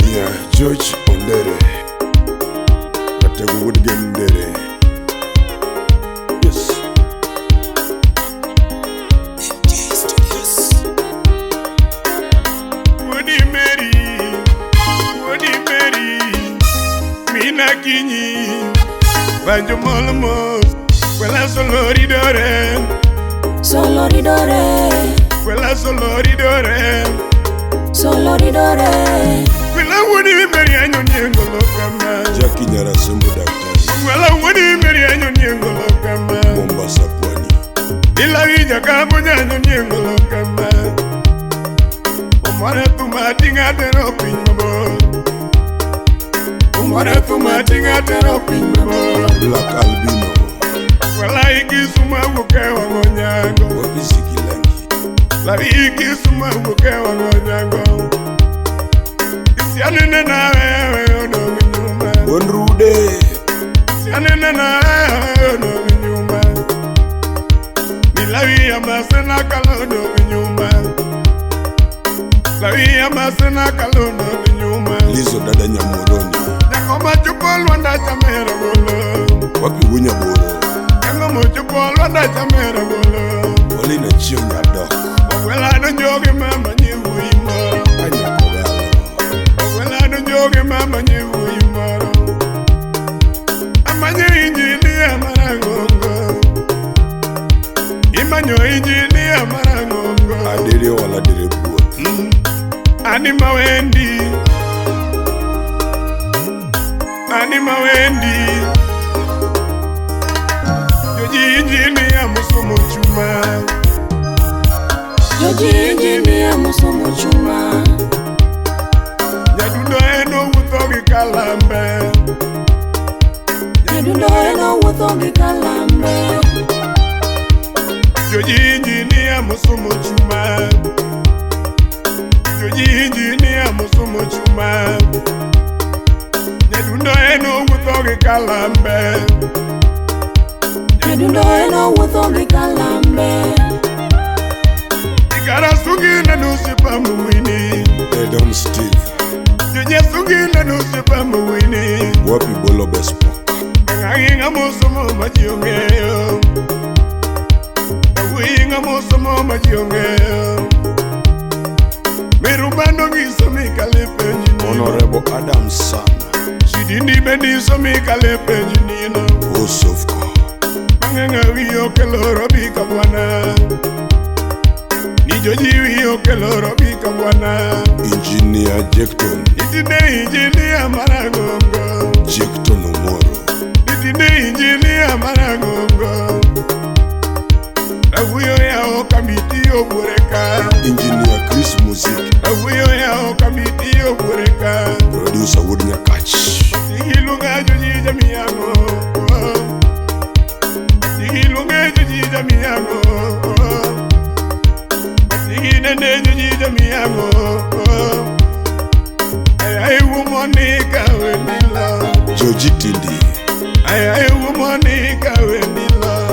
Engineer George Ondere. Ratego wuod Gem Ndere. Yes. MJ Studios. Wuodi Mary, Wuodi Mary, mina kinyi, banjo mol mos, quella solo ridore, Solo ridore, quella solo ridore, solo ridore, quella Wuodi Mary anyoniengo kama, Jackie Nyarasembo Daktari. quella Wuodi Mary anyoniengo kama, Mombasa Pwani. Ilawija kamunya anyoniengo kama, Omwana thuma tinga tero piny mabor, Omwana thuma tinga tero piny mabor. Black Albino. Wala ikisuma wuke wangonyango. Wapi Zikilangi. Lawi ikisuma wuke wangonyango. Isianene na wewe odong' nyuma. Onrude. Isianene na wewe odong' nyuma. Nilawi amasena kalo odong' nyuma. Lawi amasena kalo odong' nyuma. Lizo dada Nyamoroni. Nyako machupo lwanda chamero bolo. Wapi Wunyaboro. Nyako mochupo lwanda chamero bolo. Olina Chieng' Nyadok. Ogwela donjo gi mama nyi wuoyi moro. Anyakogalo. Ogwela donjo gi mama nyi wuoyi moro. Amanyo injinia marang'ongo. Imanyo injinia marang'ongo. Adere wala dere puoth. Ani mawendi. Ani mawendi. Joji injinia mosomo chuma. Joji injinia mosomo chuma, Nyadundo en owuotho gi kalambe. nyadundo en owuotho gi kalambe, Joji injinia mosomo chuma. Joji injinia mosomo chuma. Nyadundo en owuotho gi kalambe. nyadundo en owuotho gi kalambe, Ikara sungi na nusipa muwini. Edom Steve. Joji sungi na nusipa muwini. Wapi Bolo Bespok. Ng'angi ng'amosomo ma ji ong'eyo. Awuoyi ng'amosomo ma ji ong'eyo. Mirubano nyiso mikale penj nino. Honorable Adam San. Sidindi be nyiso mikale penj nino. Osofko. Mang'eng'a wiyi okelo robi ka bwana. Ni joji wiyi okelo robi ka bwana. Engineer Jekton. Itinde injinia marang'ongo. Jekton Omoro. Itinde injinia marang'ongo. Awuoyo yawo kamiti obuore ka. Engineer Chris Muzik. Awuoyo yawo kamiti obuore ka. Producer Wuod Nyakach. Igiluonga joji jamiango. Igiluonga joji jamiango. Iginene joji jamiango. Ayaye wumonika wenila. Joji Tindi. Ayaye wumonika wenila.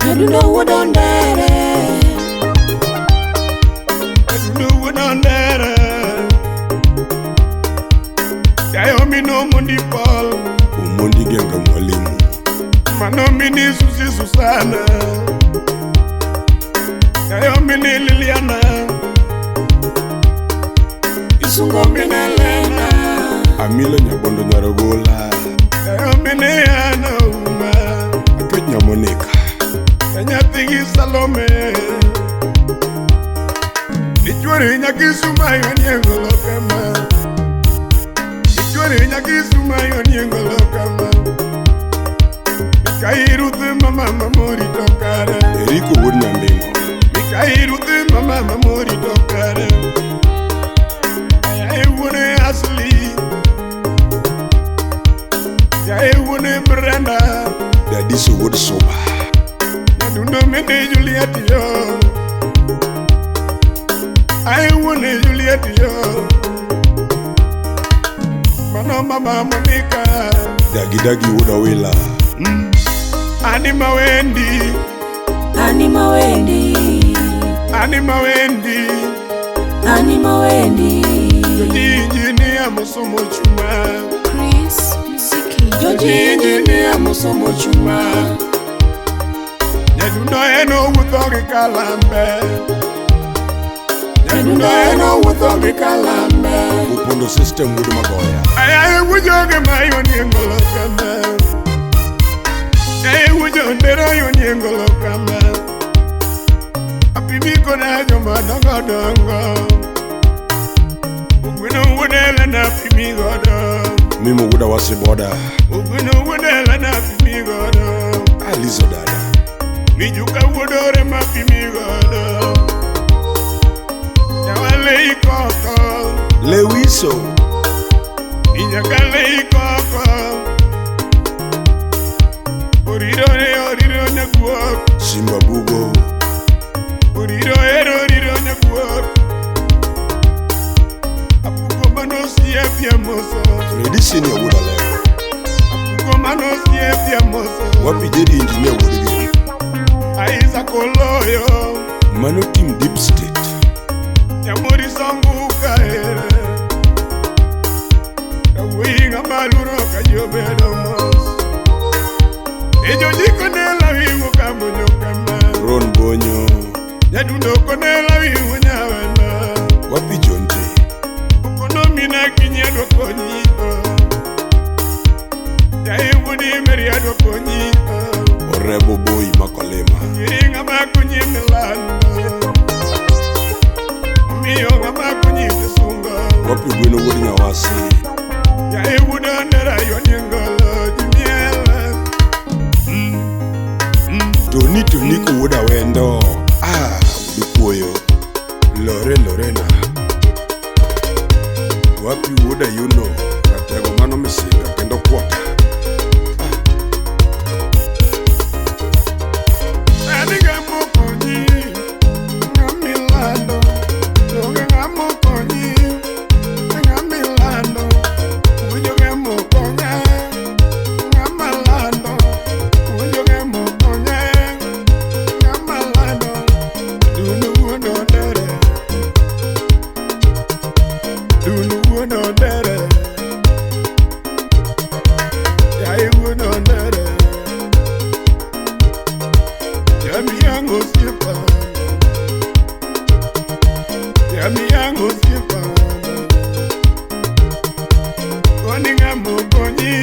nyadundo wuod Ondere, Adundo wuod Ondere. Yayo mino mondi Paul. Omondi Genga Mwalimu. Mano mini Susi Susana. Yayo mini Liliana. isungo mine Lena, Amilo Nyabondo Nyarogola. Yayo mini Ana Uma. Akech Nyamonika. Nyathi gi Salome. Ichweri nyakisuma yoniengo lokama. Ichweri nyakisuma yoniengo lokama. Mikairuth mama mamori tokare. Eriko Wuod Nyanding'o. Mikairuth mama mamori tokare. Yaye wuone Asli. Yaye wuone Brenda. Dadiso Wuod Suba. Nyadundo mene Juliet yo. Aye wuone Juliet yo. Mano mama Monica. Dagi Dagi Wuod Awila. Ani mawendi. Ani mawendi, Ani mawendi. Ani mawendi, Joji injinia mosomo chuma. Chris Mziki. Joji injinia mosomo chuma. Nyadundo en owuotho gi kalambe. Nyadundo en owuotho gi kalambe. Opondo system wuod Magoya. Ayaye wujoge ma yoniengolo kama. Ayaye wujo ndero yoniengolo kama. Apimi kona joma dongo dongo. Ogweno wuodela na pimi godo. Mimo wuod Awasi boda. Ogweno wuodela na pimi godo. Alizo dada. Mijuka wuodore ma pimi godo. Jawale ikoko. Lewiso. Inyakale ikoko. Oriro ne oriro nyaguok. Simba Bugo. Oriro ero oriro nyaguok. Apuko mano siepia moso. Fredi Senior wuod Alego. Apuko mano siepia moso. Wapi Jedi engineer wuod Gem. Isaac Oloyo. Mano team Deep State. Nyamori songuka ere. Kawuoyi ng'ama luro ka ji obedo mos. E jojiko ne lawiwu kamonyo kama. Ron Bonyo. Nyadundo kone lawiwu nyawena. Wapi Jonte. Okonomi na kinyi adwa konyi. Jaiwudi meri adwa konyi. Orebo Boy Makolema. Iri ng'ama konyi milando. Omiyo ng'ama konyi kisungo. Wapi Gweno wuod Nyawasi. Jaiwudo ndera yoniengolo jimiela. Toni Toniko wuod Awendo. Ah, wuod Kuoyo. Lore Lorena. Wapi wuod Ayuno. Ratego mano Misinga kendo Kwota. Ani ng'ama okonyi, ng'ama ilando. Onge ng'ama okonyi, ng'ama ilando. Winjo ng'ama okonya, ng'ama lando. Winjo ng'ama okonya, ng'ama lando. Dunu wuon odere, dunu wuon odere. Yai wuon odere. Jamiyango osiepa, jamiyango osiepa. Koni ng'ama okonyi,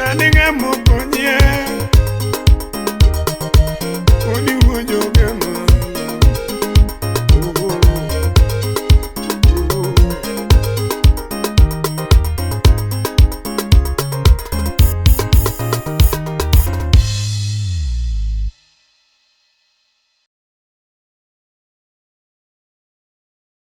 ani ng'ama